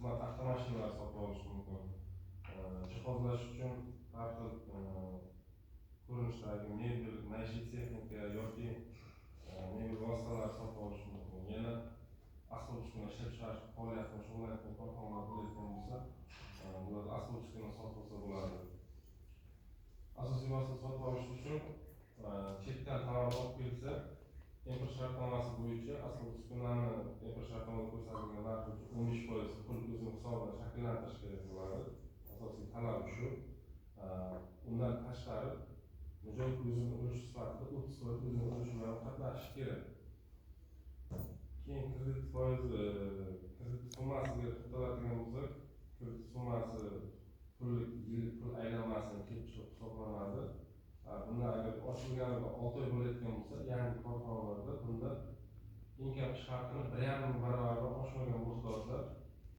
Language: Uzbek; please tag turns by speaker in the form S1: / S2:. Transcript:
S1: Xizmat avtomashinalari sotib olish mumkin. Jihozlash uchun har xil ko'rinishdagi mebel, maishiy texnika yoki mebel vositalari sotib olish mumkin. Yana asbob uskuna ishlab chiqarish faoliyati bilan shug'ullanayotgan korxonalar bo'layotgan bo'lsa, bularda asbob uskuna sotib olsa bo'ladi. Asosiy vosita sotib olish uchun chetdan tovar olib kelsa, import shartnomasi bo'yicha asbob uskunani import shartnomada ko'rsatilgan narx uchun 15% pul o'zini hisobidan shakllantirish kerak bo'ladi. Asosiy talab shu. Undan tashqari mijoz o'zini ulushi sifatida 30% o'zini ulushi bilan qatnashishi kerak. Keyin kredit foizi, kredit